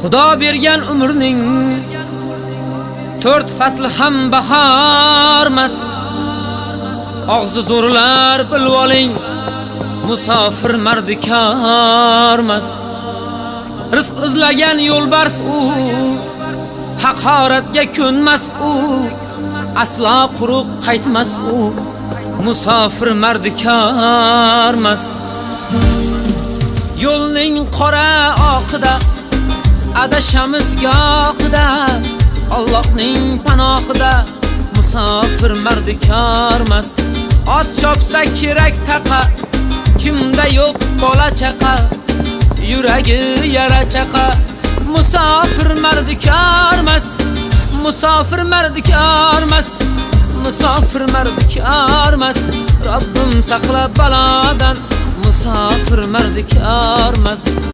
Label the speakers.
Speaker 1: Xudo bergan umrning to'rt fasli ham bahormas. Og'zi zo'rlar bilib oling, musofir mardikormas. Rizq izlagan yo'lbars u, haqoratga ko'nmas u, aslo quruq qaytmas u, musofir mardikormas. Yo'lning qora oqida adashamiz gohida, Allohning panohida musofir mardikormas. Ot chopsa kerak taqa, kimda yo'q bola chaqa, yuragi yara chaqa, musofir mardikormas. Musofir mardikormas, musofir mardikormas. Robbim saqla balodan, musofir mardikormas.